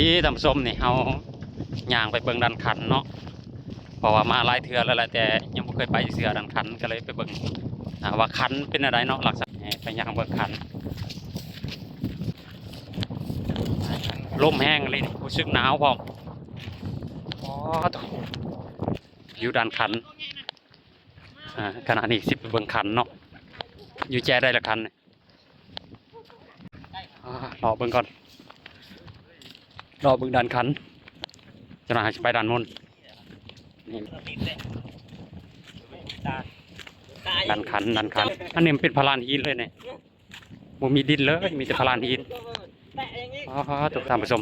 ນີ້ທ່ານຜູ້ຊົມ ນີ້ເຮົາຍ່າງໄປເບິ່ງດ່ານຂັນເນາະ ເພາະວ່າມາຫຼາຍເທື່ອແລ້ວແຫຼະ ແຕ່ຍັງບໍ່ເຄີຍໄປເທື່ອດ່ານຂັນ ກໍເລີຍໄປເບິ່ງ ອ່າ ວ່າຂັນເປັນແນວໃດເນາະ ລັກສະນະ ໄປຍ່າງເບິ່ງຂັນ. ລົມແຮງອີ່ຫຼີນີ້ ຮູ້ສຶກໜາວພ້ອມ. ອໍ ໂທ້ ຢູ່ດ່ານຂັນ. ອ່າ ຂະນະນີ້ຊິໄປເບິ່ງຂັນເນາະ ຢູ່ແຈໃດລະຂັນນີ້. ອ່າ ເລາະເບິ່ງກ່ອນ ເລາະເບິ່ງດ່ານຂັນ ຈັກໜ່ອຍຊິໄປດ່ານມົນ. ນີ້ ດ່ານຂັນ ດ່ານຂັນ ອັນນີ້ມັນເປັນພະລານຫີນເລີຍນີ້ ບໍ່ມີດິນເລີຍ ມີແຕ່ພະລານຫີນ. ອໍ ໂທ້ ທ່ານຜູ້ຊົມ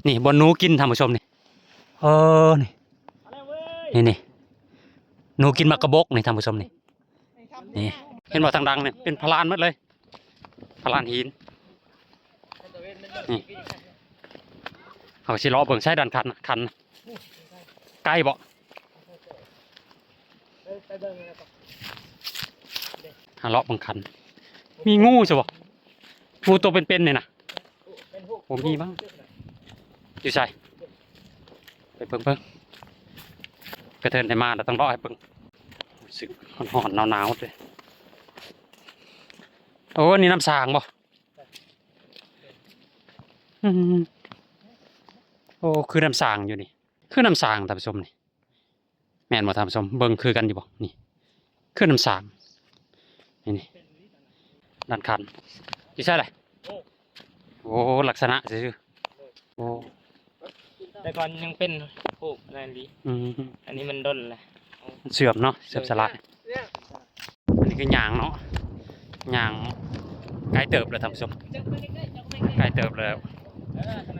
ນີ້ບ່ອນໜູກິນ ທ່ານຜູ້ຊົມ ນີ້ ເອີ ນີ້ ນີ້ ນີ້ ໜູກິນໝາກກະບົກນີ້ ທ່ານຜູ້ຊົມ ນີ້ ນີ້ ເຫັນບໍ່ ທາງດັງນີ້ເປັນພະລານໝົດເລີຍ ພະລານຫີນ. ນີ້ ເຮົາຊິເລາະເບິ່ງໃສ່ດ່ານຂັນ ຂັນ ໄກບໍ່? ຫາເລາະເບິ່ງຂັນ ມີງູຊະບໍ່? ງູໂຕເປັນໆ ນີ້ນະ ບໍ່ມີມັ້ງ ຢູ່ໃສ? ໄປເບິ່ງເບິ່ງ ກະເທີນໄດ້ມາແລ້ວຕ້ອງເລາະໃຫ້ເບິ່ງ. ຮູ້ສຶກຮ້ອນໆ ໜາວໆ ເດ້. ໂອ້ ນີ້ນ້ຳສ້າງບໍ່? ອືມ ໂອ້ ຄືນ້ຳສ້າງຢູ່ນີ້ ຄືນ້ຳສ້າງ ທ່ານຜູ້ຊົມ ນີ້. ແມ່ນບໍ່ທ່ານຜູ້ຊົມ? ເບິ່ງຄືກັນຢູ່ບໍ່? ນີ້ຄືນ້ຳສ້າງ ນີ້ ນີ້ດ່ານຂັນ ຢູ່ໃສລະ? ໂອ້ ລັກສະນະຊື່ໆ ໂອ້ ແຕ່ກ່ອນຍັງເປັນພູບນັ້ນອີ່ຫຼີ. ອືມ ອັນນີ້ມັນດົນລະ ມັນເສື່ອມເນາະ ເສື່ອມສະຫຼາຍ. ອັນນີ້ຄືຍ່າງເນາະ ຍ່າງໄກເຕີບແລ້ວທ່ານຜູ້ຊົມ ໄກເຕີບແລ້ວ.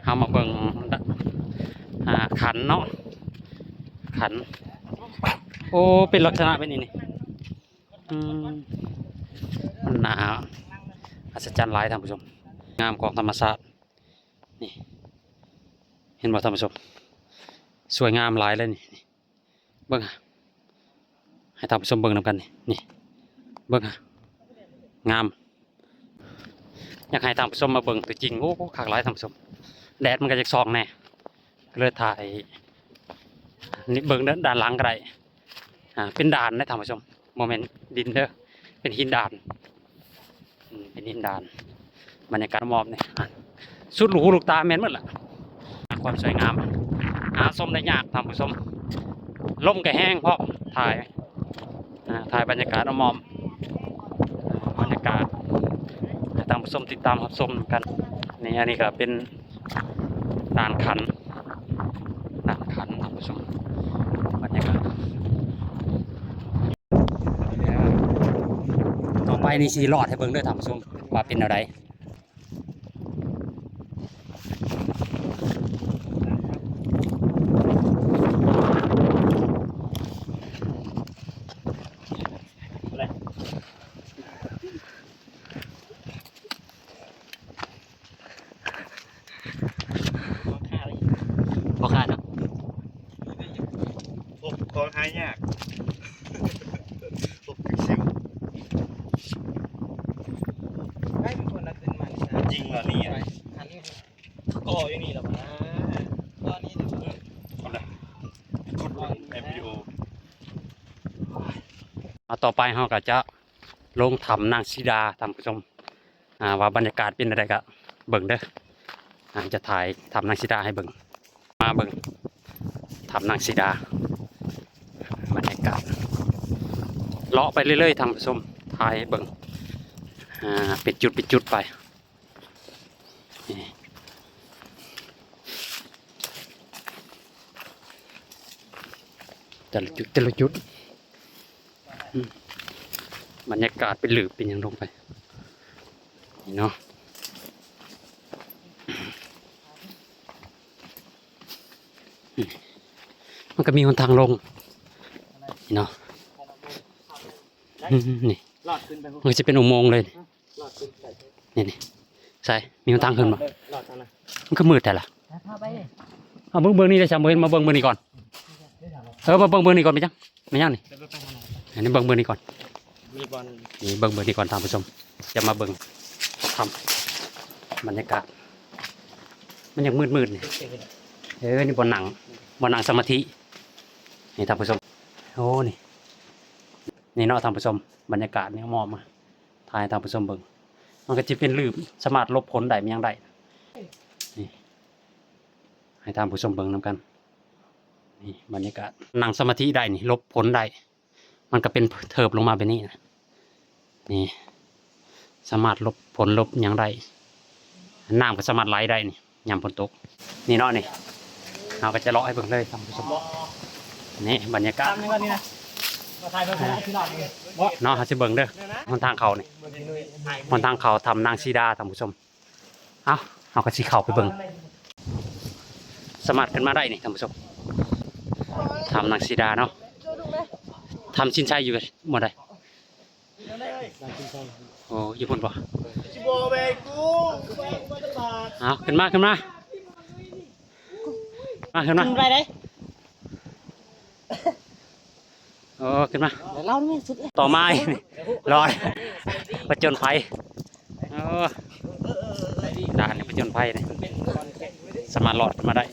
ເຮົາມາເບິ່ງ ອ່າ ຂັນເນາະ ຂັນ ໂອ້ ເປັນລັກສະນະແບບນີ້ນີ້. ອືມ ມັນໜ້າອັດສະຈັນຫຼາຍທ່ານຜູ້ຊົມ ງາມຂອງທຳມະຊາດ. ນີ້ ເຫັນບໍ່ທ່ານຜູ້ຊົມ ສວຍງາມຫຼາຍເລີຍນີ້. ເບິ່ງ ໃຫ້ທ່ານຜູ້ຊົມເບິ່ງນຳກັນນີ້ ນີ້ ເບິ່ງ ງາມ. ຢາກໃຫ້ທ່ານຜູ້ຊົມມາເບິ່ງຕົວຈິງ ໂອ້ ຄັກຫຼາຍທ່ານຜູ້ຊົມ ແດດມັນກໍຢາກສ່ອງແດ່ ກໍເລີຍຖ່າຍ ນີ້ເບິ່ງດ້ານຫຼັງກໍໄດ້. ອ່າ ເປັນດ່ານເດ້ທ່ານຜູ້ຊົມ ບໍ່ແມ່ນດິນເດີ ເປັນຫີນດ່ານ. ອືມ ເປັນຫີນດ່ານ ບັນຍາກາດຮອບໆ ນີ້ ອ່າ ສຸດລູກຫູລູກຕາແມ່ນໝົດລະ ຄວາມສວຍງາມ ຫາຊົມໄດ້ຍາກທ່ານຜູ້ຊົມ ລົມກໍແຮງພ້ອມ ຖ່າຍ ອ່າ ຖ່າຍບັນຍາກາດຮອບໆ ອ່າ ບັນຍາກາດ ໃຫ້ທ່ານຜູ້ຊົມຕິດຕາມຮັບຊົມນຳກັນ. ນີ້ ອັນນີ້ກໍເປັນ ດ່ານຂັນ ດ່ານຂັນ ທ່ານຜູ້ຊົມ ບັນຍາກາດ. ຕໍ່ໄປນີ້ຊິລອດໃຫ້ເບິ່ງເດີທ່ານຜູ້ຊົມ ວ່າເປັນແນວໃດ. ບໍ່ຂາດເນາະ ພົບຂອງຫາຍາກ ພົບຄິວຊິວ ໄດ້ເປັນຄົນລະຂຶ້ນມານີ້ນະ ຈິງເຫລອນີ້ ອັນນີ້ກໍຢູ່ນີ້ແລ້ວນະ ຕອນນີ້ເດີ ເອົາລະ ຄົນເບິ່ງໃນວິດີໂອ. ອ່າ ຕໍ່ໄປເຮົາກໍຈະ ລົງຖ້ຳນາງສີດາທ່ານຜູ້ຊົມ ອ່າ ວ່າບັນຍາກາດເປັນແນວໃດກໍເບິ່ງເດີ ອ່າ ຈະຖ່າຍຖ້ຳນາງສີດາໃຫ້ເບິ່ງ ມາເບິ່ງຖ້ຳນາງສີດາ ບັນຍາກາດ ເລາະໄປເລື້ອຍໆ ທ່ານຜູ້ຊົມ ຖ່າຍໃຫ້ເບິ່ງ ອ່າ ເປັນຈຸດເປັນຈຸດໄປ ນີ້ ແຕ່ລະຈຸດແຕ່ລະຈຸດ. ອືມ ບັນຍາກາດເປັນຫຼືບເປັນຫຍັງລົງໄປ ນີ້ເນາະ ອືມ ມັນກໍມີຫົນທາງລົງ ນີ້ເນາະ ອືມ ນີ້ ລອດຂຶ້ນໄປ ມັນກໍຈະເປັນອຸໂມງເລີຍ ລອດຂຶ້ນໄປ ນີ້ ນີ້ ໃສ ມີຫົນທາງຂຶ້ນບໍ່? ລອດທາງນັ້ນ ມັນຄືມືດແທ້ລະ ພາໄປ ເອົາເບິ່ງ ເບິ່ງນີ້ໄດ້ຊະ ບໍ່ເຫັນ ມາເບິ່ງເບິ່ງນີ້ກ່ອນ ເອີ ມາເບິ່ງເບິ່ງນີ້ກ່ອນ ແມ່ນຫຍັງ ແມ່ນຫຍັງນີ້ ອັນນີ້ເບິ່ງເບິ່ງນີ້ກ່ອນ ມີບ່ອນ ນີ້ເບິ່ງເບິ່ງນີ້ກ່ອນທ່ານຜູ້ຊົມ ຈະມາເບິ່ງຖ້ຳ ບັນຍາກາດ ມັນຍັງມືດໆນີ້. ເອີ ນີ້ບ່ອນນັ່ງ ບ່ອນນັ່ງສະມາທິ ນີ້ທ່ານຜູ້ຊົມ. ໂອ້ ນີ້ ນີ້ເນາະທ່ານຜູ້ຊົມ ບັນຍາກາດນີ້ມອບມາຖ່າຍໃຫ້ທ່ານຜູ້ຊົມເບິ່ງ. ມັນກໍຊິເປັນຮູບ ສາມາດຫຼົບຂົນໄດ້ ມັນຫຍັງໄດ້. ນີ້ ໃຫ້ທ່ານຜູ້ຊົມເບິ່ງນຳກັນ. ນີ້ບັນຍາກາດ ນັ່ງສະມາທິໄດ້ນີ້ ຫຼົບຂົນໄດ້. ມັນກໍເປັນເທີບລົງມາແບບນີ້ນະ. ນີ້ ສາມາດຫຼົບ ຝົນຫຼົບຫຍັງໄດ້. ນ້ຳກໍສາມາດໄຫຼໄດ້ນີ້ ຍາມຝົນຕົກ. ນີ້ເນາະ ນີ້ ເຮົາກໍຈະເລາະໃຫ້ເບິ່ງເລີຍທ່ານຜູ້ຊົມ. ນີ້ບັນຍາກາດ ຕາມນີ້ກ່ອນນີ້ນະ ມາຖ່າຍເບິ່ງຂ້າງໃນພີ່ນ້ອງນີ້ ເນາະ. ເຮົາຊິເບິ່ງເດີ ຫົນທາງເຂົ້ານີ້ ຫົນທາງເຂົ້າຖ້ຳນາງສີດາທ່ານຜູ້ຊົມ. ເອົ້າ ເຮົາກໍຊິເຂົ້າໄປເບິ່ງ. ສາມາດຂຶ້ນມາໄດ້ນີ້ທ່ານຜູ້ຊົມ ຖ້ຳນາງສີດາເນາະ. ຖ້ຳສິນໄຊຢູ່ໝ່ອງໃດ? ໂອ້ ຢູ່ພຸ້ນບໍ່? ເອົ້າ ຂຶ້ນມາ ຂຶ້ນມາ ມາ ຂຶ້ນມາ ຂຶ້ນໄປເດ້. ເອີ ຂຶ້ນມາ ເອົານີ້ສຸດເລີຍ ຕໍ່ໄມ້ນີ້ ລອດ ຜະຈົນໄພ. ເອີ ດ່ານນີ້ຜະຈົນໄພນີ້ ສາມາດລອດຂຶ້ນມາໄດ້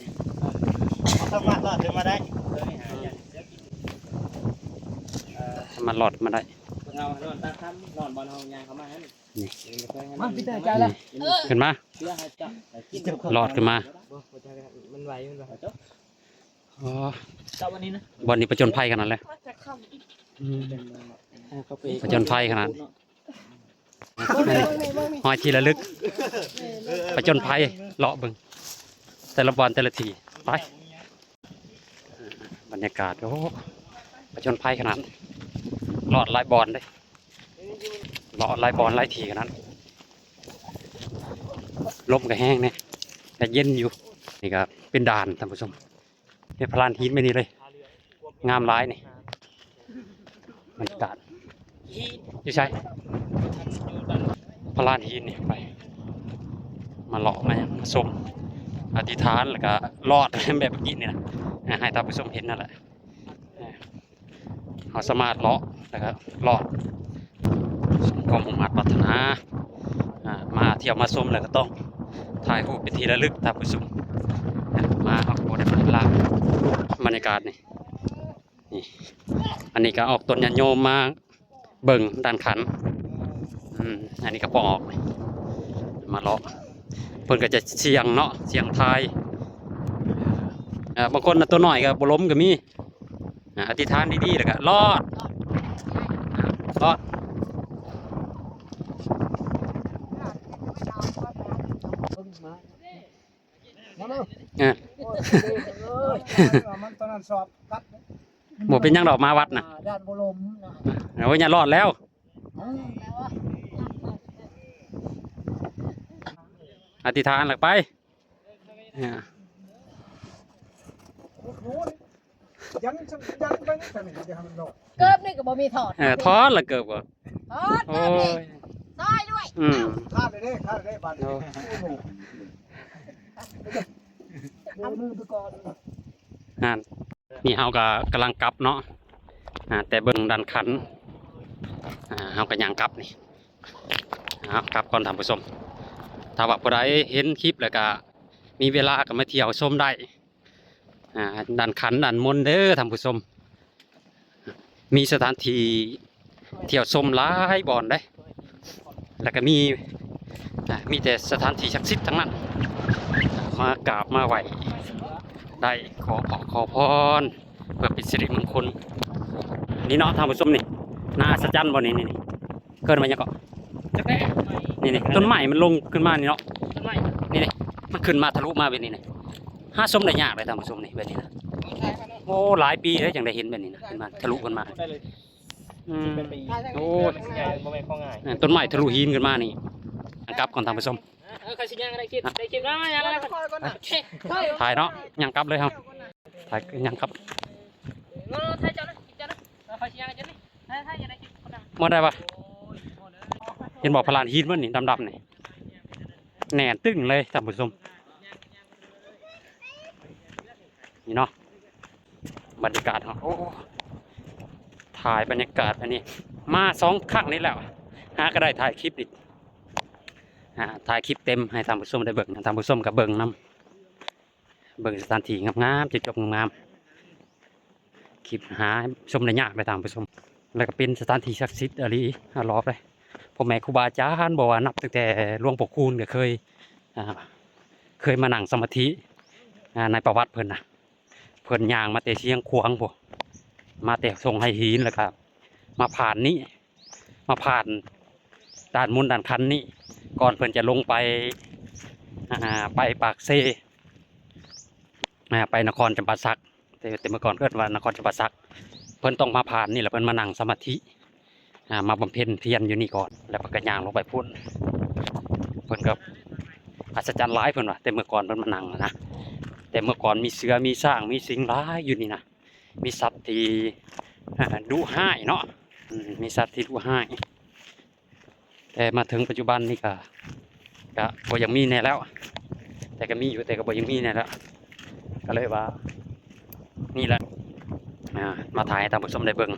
ສາມາດລອດຂຶ້ນມາໄດ້ ສາມາດລອດມາໄດ້. ເຮົານອນຕາຄ່ຳ ນອນບ່ອນເຮົາຍ່າງເຂົ້າມາຫັ້ນ ນີ້ ມາ ພີ່ເຕີ ເຈົ້າລະ ນີ້ ເອີ ຂຶ້ນມາ ລອດຂຶ້ນມາ ມັນໄຫວ ມັນໄຫວ. ອໍ ເຈົ້າ ວັນນີ້ນະ ບ່ອນນີ້ຜະຈົນໄພຂະໜາດເລີຍ ອືມ ຜະຈົນໄພຂະໜາດ. ຮອຍທີ່ລະລຶກ ຜະຈົນໄພ ເລາະເບິ່ງແຕ່ລະບ່ອນແຕ່ລະທີ່ ໄປ. ບັນຍາກາດ ໂອ້ ຜະຈົນໄພຂະໜາດ ລອດຫຼາຍບ່ອນເດ້ ລອດຫຼາຍບ່ອນຫຼາຍທີ່ຂະໜາດ. ລົມກໍແຮງແດ່ ແລະເຢັນຢູ່. ນີ້ກໍເປັນດ່ານທ່ານຜູ້ຊົມ ເຮັດພະລານຫີນແບບນີ້ເລີຍ ງາມຫຼາຍນີ້. ບັນຍາກາດ ຢູ່ໃສ? ພະລານຫີນນີ້ ໄປ ມາເລາະມາຫຍັງ ມາຊົມ ອະທິຖານ ແລ້ວກໍລອດແບບເມື່ອກີ້ນີ້ນະ ໃຫ້ທ່ານຜູ້ຊົມເຫັນນັ້ນແຫຼະ. ເຮົາສາມາດເລາະ ແລ້ວກໍລອດ ສົມຄວາມມຸ່ງມາດປາດຖະໜາ. ອ່າ ມາທ່ຽວມາຊົມແລ້ວກໍຕ້ອງຖ່າຍຮູບເປັນທີ່ລະລຶກທ່ານຜູ້ຊົມ. ອ່າ ມາເຮົາກໍບໍ່ໄດ້ມາລ້າງ ບັນຍາກາດນີ້ ນີ້ ອັນນີ້ກໍອອກຕົນຍາດໂຍມມາເບິ່ງດ່ານຂັນ. ອືມ ອັນນີ້ກໍບໍ່ອອກ ມາເລາະ ເພິ່ນກໍຈະສ່ຽງເນາະ ສ່ຽງຖ່າຍ. ເອີ ບາງຄົນນະ ຕົວນ້ອຍກໍບໍ່ລົມກໍມີ. ອ່າ ອະທິຖານດີໆ ແລ້ວກໍລອດ ລອດ. ເອີ ມັນຕອນນັ້ນສອບກັບ ບໍ່ເປັນຫຍັງດອກ ມາວັດນະ ຢ້ານບໍ່ລົມນະ. ໂອ້ຍ ຢ່າລອດແລ້ວ ອະທິຖານແລ້ວໄປ. ເອີ ຍັງ ຍັງໄປນີ້ ເກີບນີ້ກໍບໍ່ມີຖອດ. ເອີ ຖອດລະເກີບກໍ ຖອດ ໂອ້ຍ ເກີບນີ້ ຊ່ອຍດ້ວຍ. ອືມ ຂາດເດ້ ຂາດເດ້ບາດນີ້. ໂອ້ ເອົາມືໄປກ່ອນ ຫັ້ນ. ນີ້ເຮົາກໍກຳລັງກັບເນາະ ອ່າ ແຕ່ເບິ່ງດ່ານຂັນ ອ່າ ເຮົາກໍຍ່າງກັບນີ້ ເອົາ ກັບກ່ອນທ່ານຜູ້ຊົມ. ຖ້າວ່າຜູ້ໃດເຫັນຄລິບແລ້ວກໍມີເວລາກໍມາທ່ຽວຊົມໄດ້ ອ່າ ດ່ານຂັນດ່ານມົນເດີທ່ານຜູ້ຊົມ. ມີສະຖານທີ່ທ່ຽວຊົມຫຼາຍບ່ອນເດ້ ແລ້ວກໍມີ ອ່າ ມີແຕ່ສະຖານທີ່ສັກສິດທັງນັ້ນ ມາກາບມາໄຫວ້ໄດ້ ຂໍພອນ ຂໍພອນ ເພື່ອເປັນສິລິມົງຄົນ. ນີ້ເນາະທ່ານຜູ້ຊົມ ນີ້ ໜ້າອັດສະຈັນບໍ່ນີ້ ນີ້ ນີ້ ເອີ້ນວ່າຫຍັງເກາະ? ນີ້ໆ ຕົ້ນໄມ້ມັນລົງຂຶ້ນມານີ້ເນາະ ຕົ້ນໄມ້ນີ້ໆ ມັນຂຶ້ນມາທະລຸມາແບບນີ້ນີ້ ຫາຊົມໄດ້ຍາກເດ້ທ່ານຜູ້ຊົມນີ້ ແບບນີ້ນະ. ໂອ້ ຫຼາຍປີແລ້ວຈັ່ງໄດ້ເຫັນແບບນີ້ນະ ຂຶ້ນມາທະລຸຂຶ້ນມາ. ອືມ ໂອ້ຍ ຕົ້ນໄມ້ທະລຸຫີນຂຶ້ນມານີ້ ກັບກ່ອນທ່ານຜູ້ຊົມ. ເອີ ຂ້ອຍຊິຍ່າງໄດ້ຄລິບ ໄດ້ຄລິບ ມາ ມາ ມາ ມາ ຖ່າຍເນາະ ຍ່າງກັບເລີຍເຮົາ ຖ່າຍຍ່າງກັບ ເອີ ຖ່າຍເຈົ້ານະ ເຈົ້ານະ ເອີ ຂ້ອຍຊິຍ່າງໄດ້ຄລິບ ຖ່າຍ ຖ່າຍ ຢ່າໄດ້ຄລິບ ບໍ່ໄດ້ວ່າ ເຫັນບໍ່ ພະລານຫີນມັນນີ້ ດຳໆ ນີ້ ແໜ້ນຕຶ້ງເລີຍທ່ານຜູ້ຊົມ. ນີ້ເນາະ ບັນຍາກາດເຮົາ ໂອ້ ຖ່າຍບັນຍາກາດອັນນີ້ ມາສອງຄັ້ງນີ້ແລ້ວ ຫາກໍໄດ້ຖ່າຍຄລິບອີກ ອ່າ ຖ່າຍຄລິບເຕັມໃຫ້ທ່ານຜູ້ຊົມໄດ້ເບິ່ງ ທ່ານຜູ້ຊົມກໍເບິ່ງນຳ. ເບິ່ງສະຖານທີ່ງາມໆ ຈົບໆ ງາມໆ ຄລິບຫາຊົມໄດ້ຍາກເດ້ທ່ານຜູ້ຊົມ. ແລ້ວກໍເປັນສະຖານທີ່ສັກສິດອີ່ຫຼີ ຮອບເດ້ ພໍ່ແມ່ຄູບາອາຈານ ບໍ່ວ່ານັບຕັ້ງແຕ່ຫຼວງພໍ່ຄູນກໍເຄີຍ ອ່າ ເຄີຍມານັ່ງສະມາທິ ອ່າ ໃນປະຫວັດເພິ່ນນະ ເພິ່ນຍ່າງມາແຕ່ຊຽງຂວາງພຸ້ນ ມາແຕ່ທົ່ງໄຫຫີນ ແລ້ວກໍມາຜ່ານນີ້ ມາຜ່ານດ່ານມົນດ່ານຄັນນີ້ ກ່ອນເພິ່ນຈະລົງໄປ ອ່າ ໄປປາກເຊ ອ່າ ໄປນະຄອນຈຳປາສັກ ແຕ່ ແຕ່ເມື່ອກ່ອນເອີ້ນວ່ານະຄອນຈຳປາສັກ ເພິ່ນຕ້ອງມາຜ່ານນີ້ ແລ້ວເພິ່ນມານັ່ງສະມາທິ ອ່າ ມາບຳເພັນພຽນຢູ່ນີ້ກ່ອນ ແລ້ວເພິ່ນກໍຍ່າງລົງໄປພຸ້ນ. ເພິ່ນກໍອັດສະຈັນຫຼາຍ ເພິ່ນວ່າ ແຕ່ເມື່ອກ່ອນເພິ່ນມານັ່ງນະ ແຕ່ເມື່ອກ່ອນມີເສືອ ມີຊ້າງ ມີສິງຫຼາຍຢູ່ນີ້ນະ ມີສັດທີ່ ດຸຮ້າຍເນາະ ອືມ ມີສັດທີ່ດຸຮ້າຍ. ແຕ່ມາເຖິງປັດຈຸບັນນີ້ກະ ກະບໍ່ຍັງມີແນ່ແລ້ວ ແຕ່ກະມີຢູ່ ແຕ່ກະບໍ່ຍັງມີແນ່ແລ້ວ ກະເລີຍວ່ານີ້ແຫຼະ ອ່າ ມາຖ່າຍໃຫ້ທ່ານຜູ້ຊົມໄດ້ເບິ່ງ.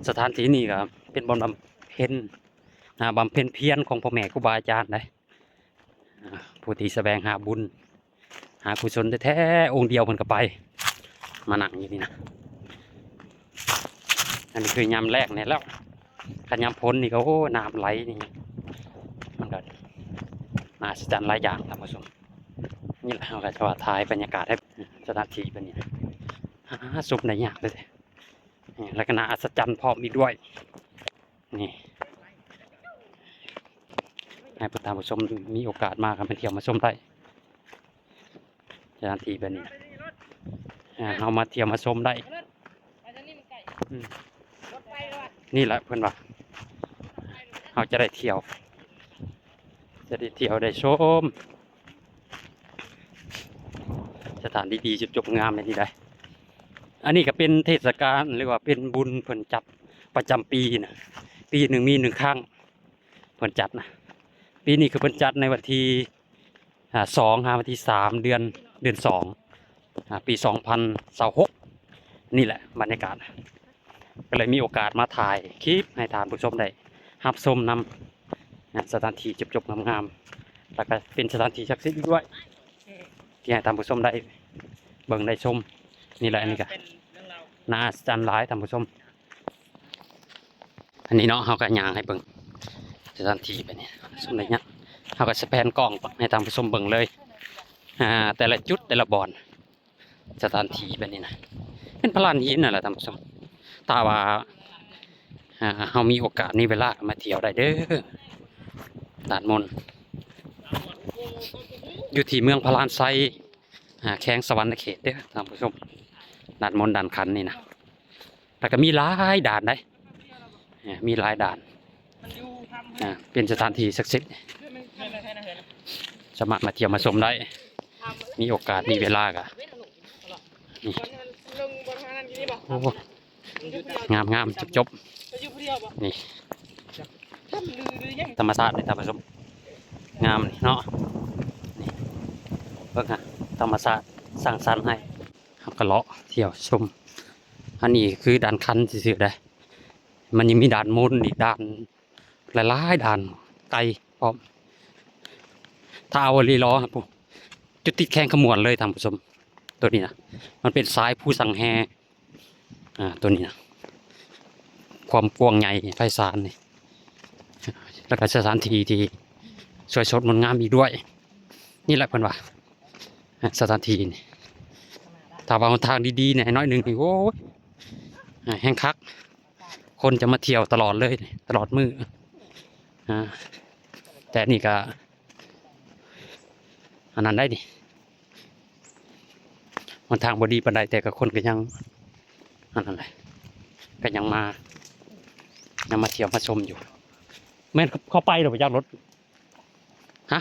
ສະຖານທີ່ນີ້ກະເປັນບ່ອນບຳເພັນ ອ່າ ບຳເພັນພຽນຂອງພໍ່ແມ່ຄູບາອາຈານເດ້ ອ່າ ຜູ້ທີ່ສະແຫວງຫາບຸນ ຫາກຸສົນແທ້ໆ ອົງດຽວເພິ່ນກໍໄປ ມານັ່ງຢູ່ນີ້ນະ. ອັນນີ້ຄືຍາມແລ້ງນີ້ແລ້ວ ຄັນຍາມຝົນນີ້ກໍ ໂອ້ ນ້ຳໄຫຼນີ້ ມັນກໍໜ້າອັດສະຈັນຫຼາຍຢ່າງທ່ານຜູ້ຊົມ. ນີ້ແຫຼະ ເຮົາກໍຈະວ່າຖ່າຍບັນຍາກາດໃຫ້ສະຖານທີ່ເພິ່ນນີ້ນະ ຫາຊົມໄດ້ຍາກເລີຍ ແລ້ວກໍໜ້າອັດສະຈັນພ້ອມອີກດ້ວຍ. ນີ້ ໃຫ້ທ່ານຜູ້ຊົມມີໂອກາດມາກໍມາທ່ຽວມາຊົມໄດ້ ສະຖານທີ່ແບບນີ້ ອ່າ ເຮົາມາທ່ຽວມາຊົມໄດ້ ອືມ ນີ້ແຫຼະເພິ່ນວ່າ ເຮົາຈະໄດ້ທ່ຽວ ຈະໄດ້ທ່ຽວໄດ້ຊົມ ສະຖານທີ່ດີໆ ຈົບໆ ງາມແບບນີ້ໄດ໋. ອັນນີ້ກໍເປັນເທດສະການ ຫຼືວ່າເປັນບຸນເພິ່ນຈັດປະຈຳປີນະ ປີໜຶ່ງມີໜຶ່ງຄັ້ງເພິ່ນຈັດນະ. ປີນີ້ຄືເພິ່ນຈັດໃນວັນທີ ອ່າ ສອງ ຫາວັນທີສາມ ເດືອນ ເດືອນສອງ ອ່າ ປີສອງພັນຊາວຫົກ ນີ້ແຫຼະ ບັນຍາກາດ ກໍເລີຍມີໂອກາດມາຖ່າຍຄລິບໃຫ້ທ່ານຜູ້ຊົມໄດ້ຮັບຊົມນຳ ອ່າ ສະຖານທີ່ຈົບໆ ງາມໆ ແລ້ວກໍເປັນສະຖານທີ່ສັກສິດອີກດ້ວຍ ທີ່ໃຫ້ທ່ານຜູ້ຊົມໄດ້ເບິ່ງໄດ້ຊົມ. ນີ້ແຫຼະ ອັນນີ້ກໍໜ້າອັດສະຈັນຫຼາຍທ່ານຜູ້ຊົມ. ອັນນີ້ເນາະ ເຮົາກໍຍ່າງໃຫ້ເບິ່ງສະຖານທີ່ແບບນີ້ ຊົມໄດ້ຍາກ ເຮົາກໍສະແພນກ້ອງໃຫ້ທ່ານຜູ້ຊົມເບິ່ງເລີຍ ອ່າ ແຕ່ລະຈຸດແຕ່ລະບ່ອນ. ສະຖານທີ່ແບບນີ້ນະ ເປັນພະລານຫີນນັ້ນແຫຼະທ່ານຜູ້ຊົມ. ຖ້າວ່າ ອ່າ ເຮົາມີໂອກາດມີເວລາກໍມາທ່ຽວໄດ້ເດີ ດ່ານມົນ ຢູ່ທີ່ເມືອງພະລານໄຊ ອ່າ ແຂວງສະຫວັນນະເຂດເດີທ່ານຜູ້ຊົມ. ດ່ານມົນດ່ານຄັນນີ້ນະ ແລ້ວກໍມີຫຼາຍດ່ານໃດ໋ ອ່າ ມີຫຼາຍດ່ານ ອ່າ ເປັນສະຖານທີ່ສັກສິດ ສາມາດມາທ່ຽວມາຊົມໄດ້ ມີໂອກາດມີເວລາກະ ນີ້ ໂອ້ ງາມໆ ຈົບໆ ນີ້ ທຳມະຊາດນີ້ທ່ານຜູ້ຊົມ ງາມນີ້ເນາະ ນີ້ ເບິ່ງຫາ ທຳມະຊາດສ້າງສັນໃຫ້ ເຮົາກໍເລາະທ່ຽວຊົມ. ອັນນີ້ຄືດ່ານຄັນຊື່ໆ ເດ້ ມັນຍັງມີດ່ານມົນອີກ ດ່ານຫຼາຍໆ ດ່ານໄກພ້ອມ. ຖ້າເອົາອີ່ຫຼີລໍ ຈຸດຕິດແຂວງຄຳມ່ວນເລີຍທ່ານຜູ້ຊົມ. ໂຕນີ້ນະ ມັນເປັນສາຍພູສັງແຮ ອ່າ ໂຕນີ້ນະ ຄວາມກວ້າງໃຫຍ່ໄພສານນີ້ ແລ້ວກໍສະຖານທີ່ທີ່ສວຍສົດງົດງາມອີກດ້ວຍ. ນີ້ແຫຼະເພິ່ນວ່າ ສະຖານທີ່ນີ້ ຖ້າວ່າຫົນທາງດີໆ ແດ່ໜ້ອຍໜຶ່ງນີ້ ໂອ້ຍ ແຮ່ງຄັກ ຄົນຈະມາທ່ຽວຕະຫຼອດເລີຍ ຕະຫຼອດມື້ ອ່າ ແຕ່ນີ້ກະ ອັນນັ້ນໄດ໋ນີ້ ມັນທາງບໍ່ດີປານໃດ ແຕ່ກໍຄົນກໍຍັງ ອັນນັ້ນແຫຼະ ກໍຍັງມາ ຍັງມາທ່ຽວມາຊົມຢູ່. ແມ່ນເຂົາໄປແລ້ວບໍ່ຈັກລົດ ຮະ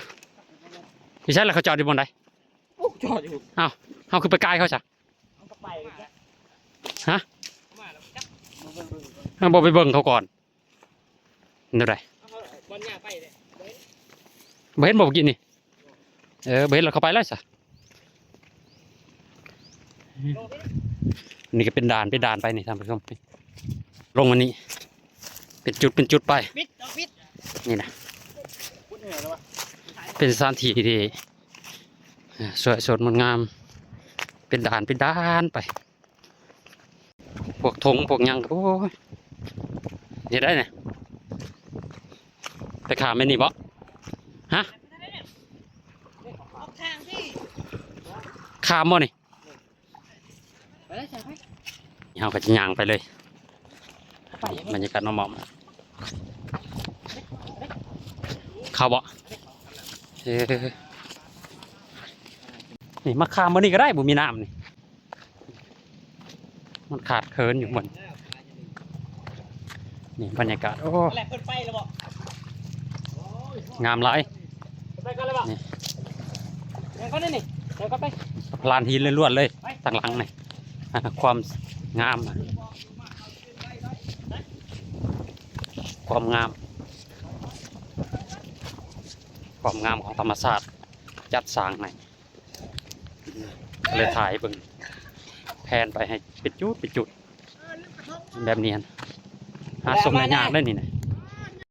ຢູ່ໃສລະ ເຂົາຈອດຢູ່ບ່ອນໃດ? ໂອ້ ຈອດຢູ່ ອ້າວ ເຮົາຄືໄປກາຍເຂົາຊະ? ເຮົາກໍໄປແລ້ວ ຮະ ເຮົາບໍ່ໄປເບິ່ງເຂົາກ່ອນ ແນວໃດ? ບໍ່ເຫັນບໍ່ ເມື່ອກີ້ນີ້? ເອີ ບໍ່ເຫັນລະ ເຂົາໄປແລ້ວຊະ. ນີ້ກໍເປັນດ່ານ ເປັນດ່ານໄປນີ້ທ່ານຜູ້ຊົມ ລົງມານີ້ ເປັນຈຸດ ເປັນຈຸດໄປ ນີ້ນະ ເປັນສະຖານທີ່ທີ່ ອ່າ ສວຍສົດງົດງາມ ເປັນດ່ານເປັນດ່ານໄປ ພວກຖົງພວກຫຍັງ ໂອ້ຍ ເຮັດໄດ້ນີ້ ໄປຂ້າມແມ່ນນີ້ບໍ່? ຮະ? ຂ້າມບໍ່ນີ້? ໄປເລີຍຈ້າ ໄປ ເຮົາກໍຈະຍ່າງໄປເລີຍ ໄປ ບັນຍາກາດໝອມໆ ເຂົ້າບໍ່? ເອີ ນີ້ມາຂ້າມມື້ນີ້ກໍໄດ້ ບໍ່ມີນ້ຳນີ້ ມັນຂາດເຂີນຢູ່ໝົດ ນີ້ບັນຍາກາດ ໂອ້ ງາມຫຼາຍ ນີ້ ເດີນກ່ອນນີ້ ເດີນກ່ອນໄປ ລານຫີນລ້ວນໆເລີຍ ໄປ ທາງຫຼັງນີ້ ຄວາມງາມ ຄວາມງາມ ຄວາມງາມຂອງທຳມະຊາດ ຈັດສ້າງໃຫ້ເລີຍ ຖ່າຍເບິ່ງ ແພນໄປໃຫ້ເປັນຈຸດເປັນຈຸດ ແບບນີ້ຫັ້ນ ຫາຊົມໄດ້ຍາກເດ້ນີ້ນະ